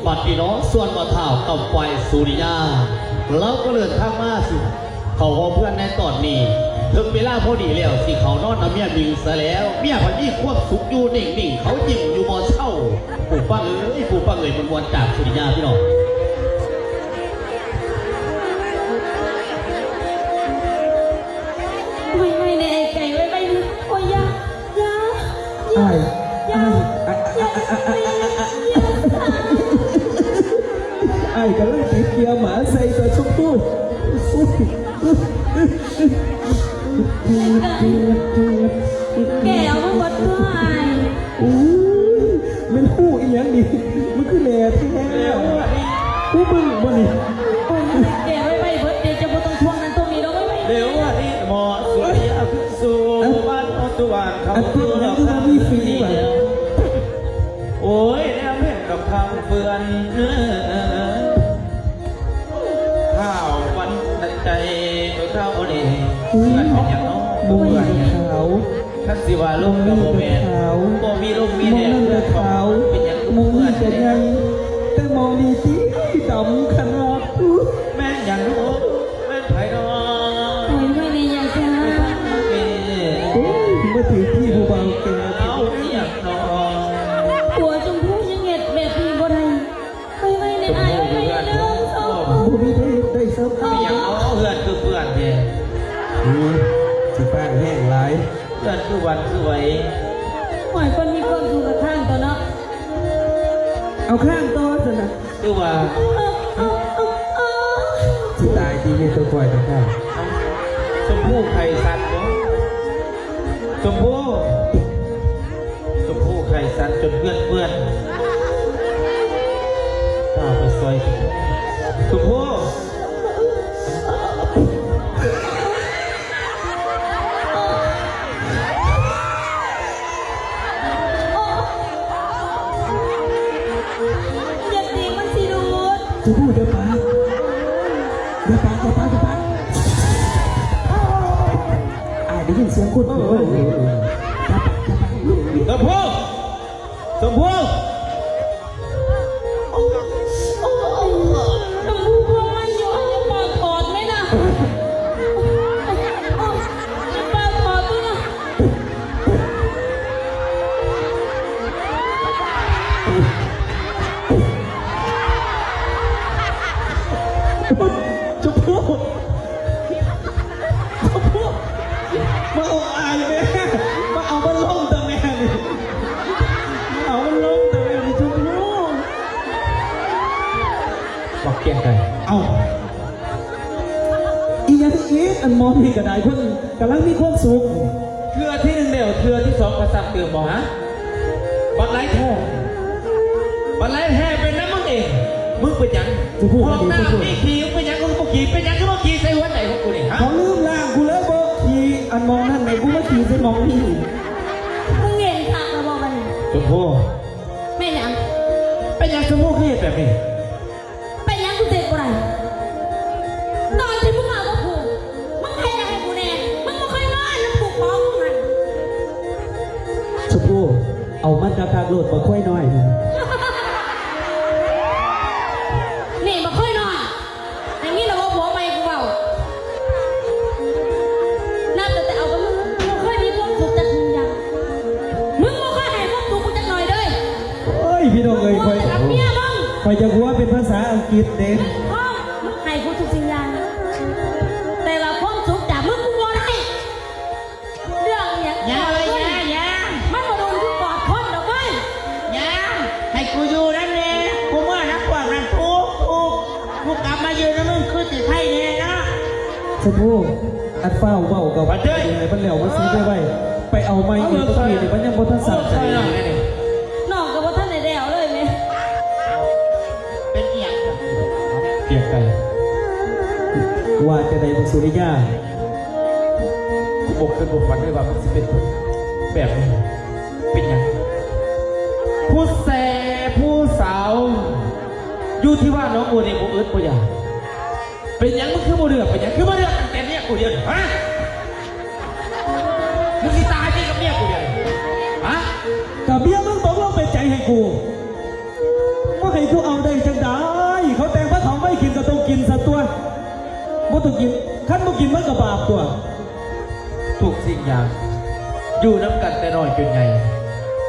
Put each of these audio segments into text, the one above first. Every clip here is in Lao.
ບັດນີ້ເນາະ ສ່ວນວ່າທ້າວກຳໄປສຸລິຍາ ລາວກໍເດີນທາງມາຊິເຂົ້າຫ້ອງເຮືອນໃນຕອນນີ້ ເຖິງເວລາພໍດີແລ້ວ ຊິເຂົ້ານອນນຳເມຍມິງຊະແລ້ວ ເມຍຂ້ອຍມີຄວາມສຸກຢູ່ເໜັງໆ ເຂົາຍິ້ມຢູ່ບໍ່ເຊົາ. ຜູ້ຟັງເອີຍ ຜູ້ຟັງເອີຍ ມ່ວນໆ ຈາກສຸລິຍາພີ່ນ້ອງ. ໄວໆແດ່ອ້າຍໄກ່ ໄວໆແດ່. ໂອ້ຍ ຢ່າ ຢ່າ ຢ່າ ອ້າຍ ຢ່າ ອ້າຍ ຢ່າ ອ້າຍກຳລັງຕີເກຍໝາໃສ່ຕົວະ ຊົມພູ. ແກ່ເອົາມາໝົດຕົວະອ້າຍ. ໂອ້ຍ ແມ່ນຮູ້ອີ່ຫຍັງນີ້ ມັນຄືແຫຼແທ້. ຮູ້ເບິ່ງບໍ່ນີ້? ໂອ້ຍ ແກ່ໄວໆເບິດ ດຽວເຈົ້າບໍ່ຕ້ອງທວງນັ້ນທວງນີ້ດອກ ໄວໆ. ເດວນີ້ໝໍສຸລິຍາຄືສູ່ບ້ານເຮົາສູ່ບ້ານເຂົາ ອັນເປັນຫຍັງຄືບໍ່ມີຟຣີຫວະ? ໂອ້ຍ ແນວເພັດດອກທາງເພື່ອນ ຂ້າວປັນໃຈ ຂ້າວນີ້ ເພື່ອນເປັນຫຍັງເນາະ ເພື່ອນຫຍັງ? ຄັນຊິວ່າລົມກໍບໍ່ແມ່ນ ບໍ່ມີລົມມີແດດ ເພື່ອນຂອງເປັນຫຍັງຄືບໍ່ເປື້ອນແດ່? ແຕ່ມອງນີ້ຕິດຳຂະໜາດ. ແມ່ນຫຍັງເນາະ ແມ່ນໃຜເນາະ? ໂອ້ຍ ໄວໆແດ່ຍາຊາ. ໂອ້ຍ ມາຖືກທີ່ຜູ້ບ່າວແກ່ ເອົາອີ່ຫຍັງເນາະ? ຜົວຊົມພູຍັງເຮັດແບບນີ້ບໍ່ໄດ້. ໄວໆແດ່ອ້າຍ ໄວໆເດີ ບໍ່ມີໃຜເຮັດໄດ້ຊ້ຳ. ເປັນຫຍັງເນາະ ເຮືອນຄືເປື້ອນແທ້? ອືມ ຊິປາກແຫ້ງຫຼາຍ ເຮືອນຄືວັນຄືໄຫວ. ໂອ້ຍ ເພິ່ນມີຄວາມສຸກກັບຂ້າງຕົວະເນາະ. ເອົາຂ້າງຕໍ່ຊັ້ນນະ ຄືວ່າ ຊິຕາຍຕິ ມີແຕ່ຂ້ອຍກັບຂ້າງ. ຊົມພູໄຂ້ສັນບໍ່? ຊົມພູ ຊົມພູໄຂ້ສັນຈົນເປື້ອນເປື້ອນ ພາໄປຊ່ອຍ ຊົມພູ. ຢ່າຕີ ມັນຊິດູດ. ຊົມພູ ຢ່າປາກ ຢ່າປາກ ຢ່າປາກ ຢ່າປາກ. ອ້າຍໄດ້ຍິນສຽງຄົນ. ເອີ ເອີ ເອີ ຢ່າປາກ ຢ່າປາກ. ຊົມພູ ຊົມພູ ໂອ້ຍ ໂອ້ຍ ໂອ້ຍ ນ້ຳມູກພວກມັນຢູ່ ເອົາປາກຖອດແມ່ນະ ປາກຖອດເບິ່ງນະ. ຊົມພູ ຊົມພູ ມາເອົາອ້າຍແມ່ ມາເອົາມັນລົງຕະແມ່ນີ້ ມາເອົາມັນລົງຕະແມ່ນີ້ ຊົມພູ. ບັກກຽງໄກ່ ເອົ້າ ອີ່ຫຍັງອີກ? ອັນໝໍນີ້ກໍໄດ້ ເພິ່ນກຳລັງມີຄວາມສຸກ. ເທື່ອທີໜຶ່ງແລ້ວ ເທື່ອທີສອງກໍຊ້ຳຕື່ມບໍ່ຫາ? ບັກຫຼາຍແທ້ ບັກຫຼາຍແທ້ ເປັນນຳມຶງເອງ. ມຶງເປັນຫຍັງ? ຜູ້ຜູ້ ຫ້ອງນ້ຳນີ້ຂີ້ ມຶງເປັນຫຍັງ? ມຶງບໍ່ຂີ້ ເປັນຫຍັງຄືບໍ່ຂີ້ໃສ່ຫົວໃຈຂອງກູນີ້ຫາ? ເຂົາລືມລ້າງ ກູເລີຍບໍ່ຂີ້ອັນໝອງນັ້ນແຫຼະ ກູມາຂີ້ໃສ່ໝອງນີ້. ມຶງເຫັນຄັກແລ້ວບໍ່ບັດນີ້? ຊົມພູ ແມ່ນຫຍັງ? ເປັນຫຍັງຊົມພູຄືເຮັດແບບນີ້? ເປັນຫຍັງກູເຮັດບໍ່ໄດ້? ຕອນທີ່ມຶງເວົ້າກັບກູ ມຶງເຮັດຫຍັງໃຫ້ກູແດ່? ມຶງບໍ່ເຄີຍນອນນຳກູ ພໍ່ມຶງຫັ້ນ. ຊົມພູ ເອົາມັນຄັກໆໂລດ ບັກຄວາຍນ້ອຍ. ນີ້ບັກຄວາຍນ້ອຍ ໄດ້ຍິນແລ້ວບໍ່? ຜົວໃໝ່ກູເວົ້າ ນັບຕັ້ງແຕ່ເອົາກັບມຶງ ບໍ່ເຄີຍມີຄວາມສຸກຈັກໜຶ່ງຢ່າງ. ມຶງບໍ່ເຄີຍໃຫ້ຄວາມສຸກກູຈັກໜ້ອຍເລີຍ. ໂອ້ຍ ພີ່ນ້ອງເອີຍ ຂ້ອຍ ກັບເມຍມຶງ ຂ້ອຍຢາກເວົ້າເປັນພາສາອັງກິດເດ້. ມຶງພ້ອມ ມຶງໃຫ້ກູທຸກສິ່ງຢ່າງ ແຕ່ວ່າຄວາມສຸກຈາກມຶງກູບໍ່ໄດ້. ເລື່ອງຫຍັງ? ຢ່າເລີຍ ຢ່າ ຢ່າ ມັນບໍ່ດົນກູກອດຄົນດອກເວີຍ. ຢ່າ ໃຫ້ກູຢູ່ນຳແດ່ ກູເມືອນຳພວກນັ້ນ ກູ ກູ ກູກັບມາຢູ່ນຳມຶງຄືຊິໄຄແດ່ເນາະ. ຊົມພູ ອັນຟ້າວເວົ້າກັບ ປະເດ ໃຫ້ມັນແລ້ວມັນຊິໄວໆ ໄປເອົາໃໝ່ອີກ ເອົາເລີຍ ບາງທີນີ້ມັນຍັງບໍ່ທັນສະໃຈ. ໂອ້ຍ ນ້ອງກໍບໍ່ທັນໄດ້ແລ້ວເລີຍແມ່. ເປັນອີ່ຫຍັງ? ກຽງໄກ່ ວ່າຈັ່ງໃດ ບຸນສຸລິຍາ? ກູບໍ່ຄິດບໍ່ຝັນເລີຍວ່າມັນຊິເປັນແບບນີ້. ເປັນຫຍັງ? ຜູ້ແຊຜູ້ສາວຢູ່ທີ່ບ້ານໜອງບົວນີ້ບໍ່ອຶດບໍ່ຢາກ. ເປັນຫຍັງມຶງຄືບໍ່ເລືອກ? ເປັນຫຍັງຄືບໍ່ເລືອກຕັ້ງແຕ່ເມຍກູດຽວນີ້ ຮະ? ມຶງຊິຕາຍຕິກັບເມຍກູດຽວນີ້ ຮະ? ກໍເມຍມຶງຕົກລົງເປັນໃຈໃຫ້ກູ ບໍ່ໃຫ້ກູເອົາໄດ້ ບໍ່ກິນ ຄັນບໍ່ກິນມັນກໍບາບຕົວະ. ທຸກສິ່ງຢ່າງ ຢູ່ນຳກັນແຕ່ນ້ອຍຈົນໃຫຍ່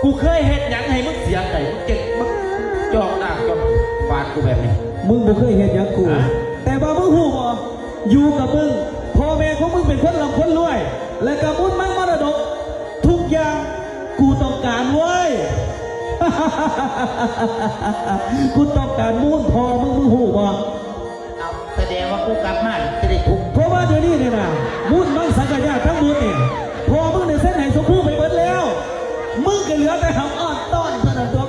ກູເຄີຍເຮັດຫຍັງໃຫ້ມຶງເສຍໃຈ? ມຶງເກັ່ງ ມຶງຈອກໜ້າຈອກປາກກູແບບນີ້. ມຶງບໍ່ເຄີຍເຮັດຫຍັງກູ. ຮະ? ແຕ່ວ່າມຶງຮູ້ບໍ່? ຢູ່ກັບມຶງ ພໍ່ແມ່ຂອງມຶງເປັນຄົນລ່ຳຄົນລວຍ ແລະກະບຸນມັນມໍລະດົກ ທຸກຢ່າງກູຕ້ອງການເວີຍ. ກູຕ້ອງການມູນພໍ່ມຶງ ມຶງຮູ້ບໍ່? ເອົາ ສະແດງວ່າກູກັບມາຈະໄດ້ທຸກ. ເພາະວ່າດຽວນີ້ນີ້ນະ ບຸນມັງສັງກະຍາດທັງໝົດນີ້ ພໍ່ມຶງໄດ້ເຊັນໃຫ້ຊົມພູໄປເບິດແລ້ວ. ມຶງກໍເຫຼືອແຕ່ຫຳອ້ອນຕ້ອນເທົ່ານັ້ນຕົວະ.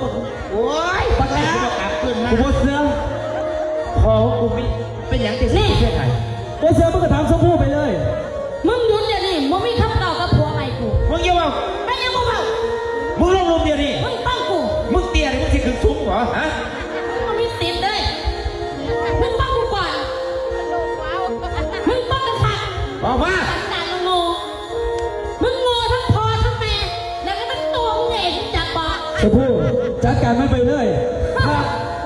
ໂອ້ຍ ບັກຫຼ້າ ກັບຄືນມາ ກູບໍ່ເຊື່ອ. ພໍ່ຂອງກູມີ ເປັນຫຍັງຈັ່ງຊິເຮັດໃຫ້? ບໍ່ເຊື່ອມຶງກໍຖາມຊົມພູໄປເລີຍ. ມຶງຢຸດດຽວນີ້ ບໍ່ມີຄຳເວົ້າກັບຜົວໃໝ່ກູ. ມຶງຢ່າເວົ້າ. ເປັນຫຍັງບໍ່ເວົ້າ? ມຶງລົງລຸ່ມດຽວນີ້. ມຶງຟັງກູ. ມຶງເຕ້ຍນີ້ ມຶງຊິຂຶ້ນສູງບໍ່? ຮະ? ມຶງບໍ່ມີສິດເລີຍ. ມຶງຟັງກູກ່ອນ. ມຶງຟັງຄັກໆ. ບອກມາ. ສັນດານໂງ່. ມຶງໂງ່ທັງພໍ່ທັງແມ່ ແລ້ວກໍທັງຕົວມຶງເອງ ຮູ້ຈັກບໍ່? ຊົມພູ ຈັດການມັນໄປເລີຍ. ຖ້າ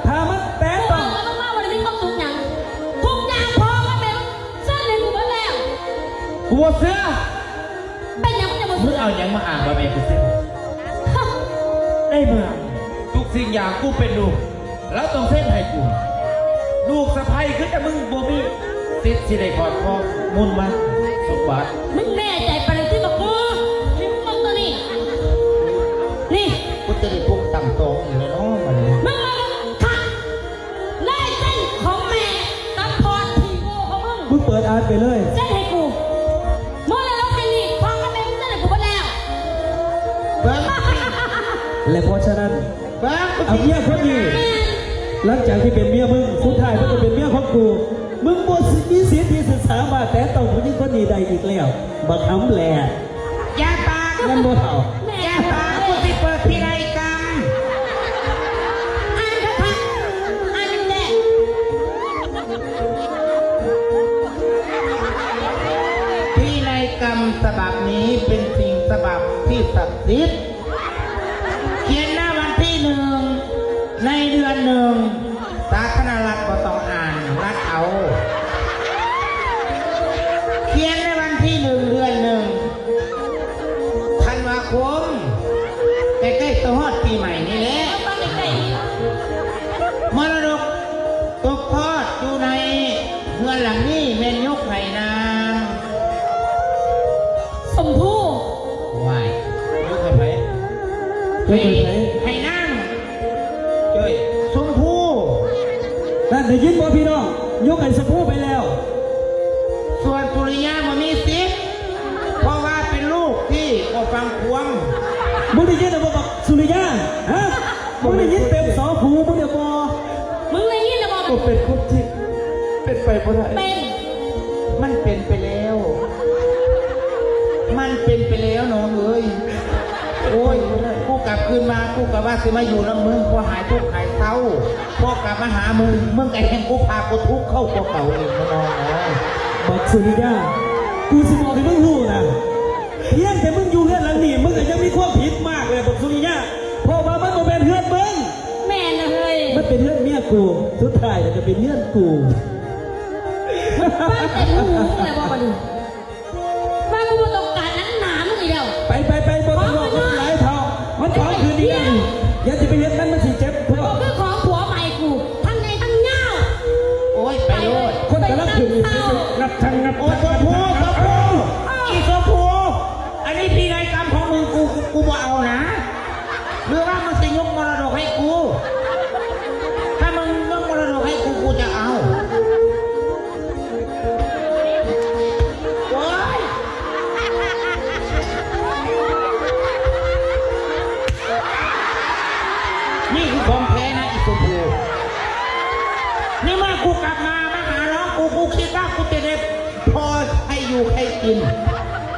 ຖ້າມັນແຕະຕ້ອງ ເອົາມັນມາ ບໍ່ໄດ້ມີຄວາມສຸກຫຍັງ. ທຸກຢ່າງພໍ່ກັບແມ່ເຊັນໃຫ້ກູເບິດແລ້ວ. ກູບໍ່ເຊື່ອ. ເປັນຫຍັງມຶງຈະບໍ່ເຊື່ອ? ມຶງເອົາຫຍັງມາອ້າງວ່າແມ່ກູເຊັນ? ຮະ ໃນເມື່ອທຸກສິ່ງຢ່າງກູເປັນລູກ ລາວຕ້ອງເຊັນໃຫ້ກູ. ລູກສະໃພ້ຄືແຕ່ມຶງບໍ່ມີສິດຊິໄດ້ຄອບຄອງມູນມັນສົມບັດ. ມຶງແນ່ໃຈປານນັ້ນຕິບັກໂງ່? ນີ້ມຶງເບິ່ງໂຕນີ້ ນີ້ ກູຈະໄດ້ປົກຕັ້ງຕອງອີກແລ້ວເນາະບັດນີ້. ມຶງມາເບິ່ງຄັກ ລາຍເຊັນຂອງແມ່ກັບພໍ່ທີ່ໂງ່ຂອງມຶງ. ມຶງເປີດອ່ານໄປເລີຍ. ເຊັນໃຫ້ກູ. ມໍລະດົກແຫ່ງນີ້ ພໍ່ກັບແມ່ມຶງເຊັນໃຫ້ກູເບິດແລ້ວ. ເບິ່ງ ແລະເພາະສະນັ້ນ ເບິ່ງ ເອົາເມຍຄົນນີ້ ແມ່ນ ຫຼັງຈາກທີ່ເປັນເມຍມຶງ ສຸດທ້າຍມັນກໍເປັນເມຍຂອງກູ. ມຶງບໍ່ມີສິດທີ່ຈະສາມາດແຕະຕ້ອງຜູ້ຍິງຄົນນີ້ໄດ້ອີກແລ້ວ ບັກຫຳແຫຼະ. ຢ່າປາກ ແມ່ນບໍ່ເຖົ້າ? ແມ່ນ ຢ່າປາກ ກູຊິເປີດພິໄນກຳ. ອ່ານຄັກໆ ອ່ານແນ່ໆ. ພິໄນກຳສະບັບນີ້ເປັນສິ່ງສະບັບທີ່ສັກສິດ. ຂຽນໃນວັນທີໜຶ່ງ ໃນເດືອນໜຶ່ງ ສາທາລະນະລັດບໍ່ຕ້ອງອ່ານ ລັດເອົາ. ຂຽນໃນວັນທີໜຶ່ງ ເດືອນໜຶ່ງ ທັນວາຄົມ ໃກ້ໆ ຈະຮອດປີໃໝ່ນີ້ແຫຼະ. ມໍລະດົກຕົກທອດຢູ່ໃນເຮືອນຫຼັງນີ້ແມ່ນຍົກໃຫ້ນາງ ຊົມພູ. ວ້າຍ ຍົກໃຫ້ໃຜ? ຍົກໃຫ້ໃຜ? ໃຫ້ນາງ ເຈ້ຍ ຊົມພູ. ນັ້ນ ໄດ້ຍິນບໍ່ພີ່ນ້ອງ? ຍົກໃຫ້ຊົມພູໄປແລ້ວ. ສ່ວນສຸລິຍາບໍ່ມີສິດ ເພາະວ່າເປັນລູກທີ່ບໍ່ຟັງຄວາມ. ມຶງໄດ້ຍິນແລ້ວບໍ່ບັກສຸລິຍາ? ຮະ? ມຶງໄດ້ຍິນເຕັມສອງຫູມຶງແລ້ວບໍ່? ມຶງໄດ້ຍິນແລ້ວບໍ່? ກໍເປັນຄວາມຈິງ ເປັນໄປບໍ່ໄດ້. ເປັນ ມັນເປັນໄປແລ້ວ ມັນເປັນໄປແລ້ວນ້ອງເອີຍ. ໂອ້ຍ ກູກັບຄືນມາ ກູກໍວ່າຊິມາຢູ່ນຳມຶງ ພໍຫາຍທຸກຫາຍເສົ້າ ພໍກັບມາຫາມຶງ ມຶງກໍແຮ່ງກູພາກູທຸກເຂົ້າກວ່າເກົ່າອີກນ້ອງເອີຍ. ບັກສຸລິຍາ ກູຊິບອກໃຫ້ມຶງຮູ້ນະ ພຽງແຕ່ມຶງຢູ່ເຮືອນຫຼັງນີ້ ມຶງກໍຍັງມີຄວາມຜິດມາກແຫຼະບັກສຸລິຍາ ເພາະວ່າມັນບໍ່ແມ່ນເຮືອນມຶງ. ແມ່ນລະເຮີ້ຍ ມັນເປັນເຮືອນເມຍກູ ສຸດທ້າຍແລ້ວກໍເປັນເຮືອນກູ. ຟັງແຕ່ຫູມຶງແລ້ວບໍ່ບັດນີ້ ວ່າກູບໍ່ຕ້ອງການໜັງໜາມຶງອີກແລ້ວ. ໄປ ໄປ ໄປ ບໍ່ຕ້ອງເວົ້າກັນຫຼາຍເຖົ້າ ມັນຂອງຄືນນີ້ນະ ຢ່າຊິໄປເຮັດມັນ ມັນຊິເຈັບໂພດ. ຄືຂອງຜົວໃໝ່ກູ ທັງໃຫຍ່ທັງຍາວ. ໂອ້ຍ ໄປໂລດ ຄົນກຳລັງຂຶ້ນຢູ່ ງັບທັງງັບທັງ. ໂອ້ຍ ຊົມພູ ຊົມພູ ອີຊົມພູ ອັນນີ້ພິໄນກຳຂອງມຶງ ກູ ກູບໍ່ເອົານະ. ຫຼືວ່າມຶງຊິຍົກມໍລະດົກໃຫ້ກູ? ຖ້າມຶງຍົກມໍລະດົກໃຫ້ກູ ກູຈະເອົາ. ໂອ້ຍ ນີ້ຄືຂອງແທ້ນະ ອີຊົມພູ. ໃນເມື່ອກູກັບມາ ມາຫານ້ອງກູ ກູຄິດວ່າກູຈະໄດ້ ພໍໃຫ້ຢູ່ໃຫ້ກິນ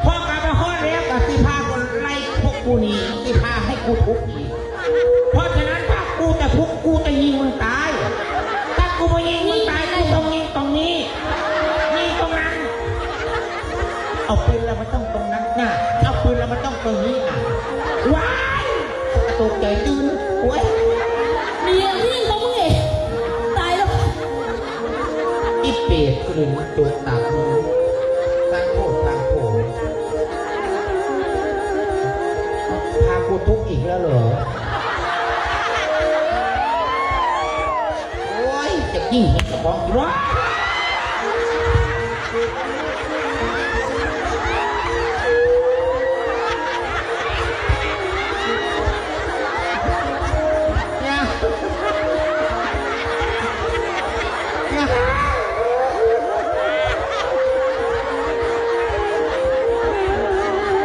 ພໍກັບມາຮອດແລ້ວກໍຊິພາໄລ່ພວກກູໜີ ຊິພາໃຫ້ກູທຸກອີກ. ເພາະສະນັ້ນ ຖ້າກູຈະທຸກ ກູຈະຍິງມຶງຕາຍ. ຖ້າກູບໍ່ຍິງມຶງຕາຍ ກູຕ້ອງຍິງຕອງນີ້ ຍິງຕອງນັ້ນ. ເອົາປືນແລ້ວມັນຕ້ອງຕອງນັ້ນນະ ເອົາປືນແລ້ວມັນຕ້ອງຕອງນີ້ນະ. ວ້າຍ ຕົກໃຈຕື່ນ ໂອ້ຍ ມີຍິງຕອງມຶງເອງ ຕາຍແລ້ວ. ອີເປ ເຈັບຂຶ້ນຕົກໜັກ ທັງໂພດທັງໂພ ພາກູທຸກອີກແລ້ວເຫຼືອ? ໂອ້ຍ ຈະກິນເຫັດກະບອງຢູ່ເນາະ.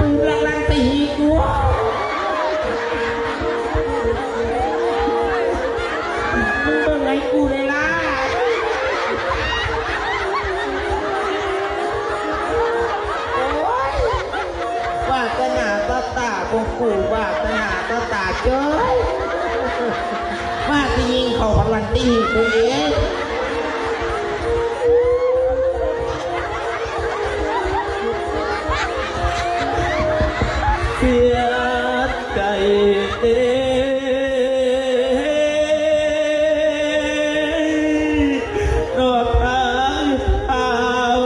ປືນລັກໆ ຕີກູ ມຶງເບິ່ງໃຫ້ກູແດ່ລະ. ໂອ້ຍ ວາດຕະໜາຕາຕາຂອງກູ ວາດຕະໜາຕາຕາເຈີຍ ມາຊິຍິງເຂົ້າພັນລັນຕີກູເອງ. ເສຍໃຈເດ້ ນ້ອງຊາຍເຮົາ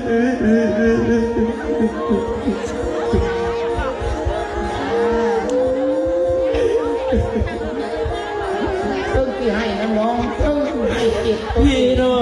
ເຊິ່ງຊິໄຫ້ນຳນ້ອງ ເຊິ່ງໄຫ້ເຈັບຕົວເອງ.